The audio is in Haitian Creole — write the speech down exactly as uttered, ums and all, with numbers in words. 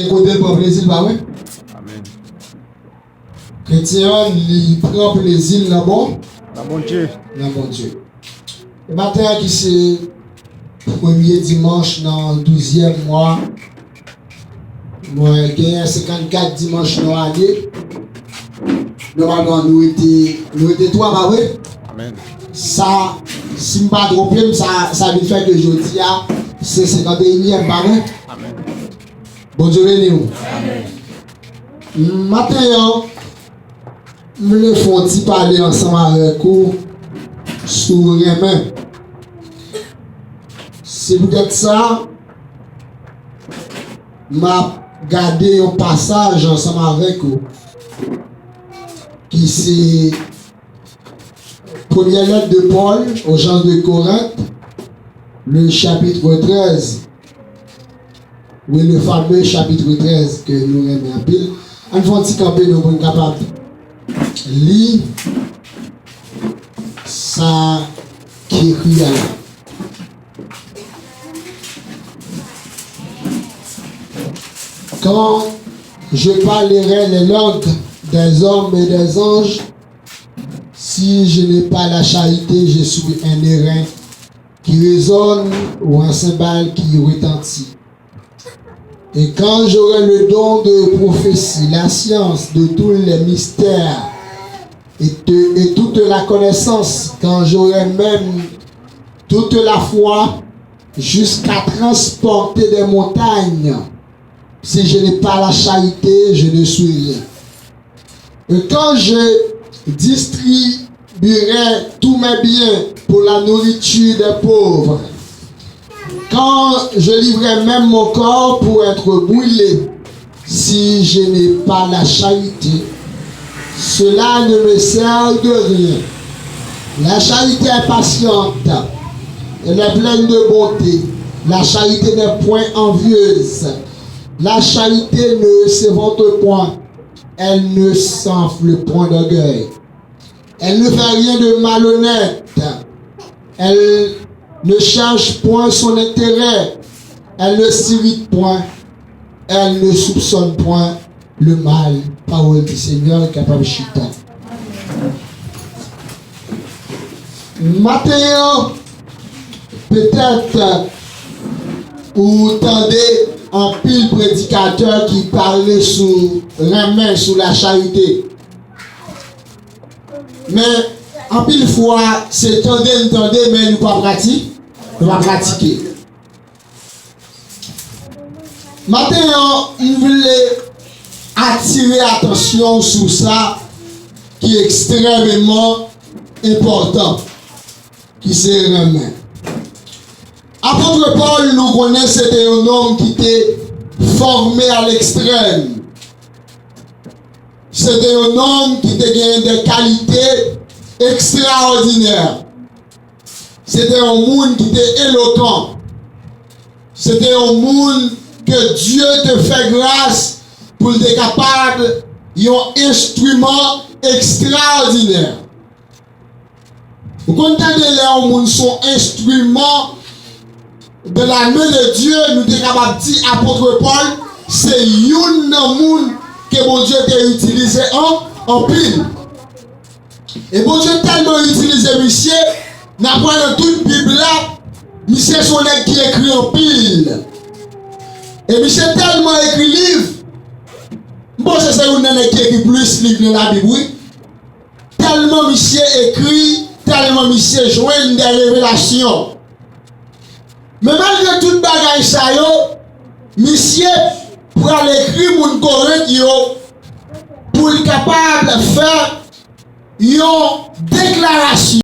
Kote l pran plezi l, pa vre? Amèn. Kretyen an, li pran plezi l nan bon? Nan Bondye. Nan Bondye. E maten an ki se premye dimanch nan douzyèm mwa, mwen genyen senkannkat dimanch nan ane. Nòmalman, nou rete, nou rete twa, pa vre? Amèn. Sa, si m pa twonpe m, sa, sa vin fè ke jodi a, se senkanteyinyèm, pa vre? Amèn. Bondye beni w. Amèn. Maten an, m vle fè yon ti pale ansanm avèk ou sou renmen. Se poutèt sa, m ap gade yon pasaj ansanm avèk ou, ki se Première lettre de Paul aux gens de Corinthe, le chapitre treize. Oui, le fameux chapitre treize ke nou renmen anpil. Ann fè yon ti kanpe nou pou n kapab li sa ki ekri a la. Quand je parlerai les langues des hommes et des anges, si je n'ai pas la charité, je suis un airain qui résonne ou un cymbale qui retentit. Et quand j'aurai le don de prophétie, la science de tous les mystères et, de, et toute la connaissance, quand j'aurai même toute la foi jusqu'à transporter des montagnes, si je n'ai pas la charité, je ne suis rien. Et quand je distribuerai tous mes biens pour la nourriture des pauvres, quand je livrerai même mon corps pour être brûlé, si je n'ai pas la charité, cela ne me sert de rien. La charité est patiente, elle est pleine de bonté. La charité n'est point envieuse. La charité ne se vante point, elle ne s'enfle point d'orgueil. Elle ne fait rien de malhonnête. Elle ne cherche point son intérêt. Elle ne s'irrite point. Elle ne soupçonne point le mal. Pawòl di Senyè kapab chita. Maten an, petèt, ou tande anpil predikatè ki pale sou renmen, sou la charité. Men, anpil fwa, se tande n tande, men nou pa prati-, nou pa pratike. Maten an, m vle atire atansyon w sou sa ki ekstrèmeman enpòtan, ki se renmen. Apot Pòl, nou konnen, se te yon nonm ki te fòme a lekstrèm. Se te yon nonm ki te gen de kalite ekstraòdinè. Se te yon moun ki te elokan. Se te yon moun ke Dye te fè gras pou l te kapab yon enstriman ekstraòdinè. Ou konn tande lè yon moun se yon enstriman de la men de Dye, nou te kapab di apot Pòl se youn nan moun ke Bondye te itilize an, anpil. E Bondye tèlman itilize misye, n ap wè nan tout Bib la, misye se yon nèg ki ekri anpil. E misye tèlman ekri liv, m panse se youn nan nèg ki ekri plis liv nan Labib, wi. Tèlman misye ekri, tèlman misye jwenn de revelasyon. Men malgre tout bagay sa yo, misye pral ekri moun Korent yo pou l kapab fè yon deklarasyon.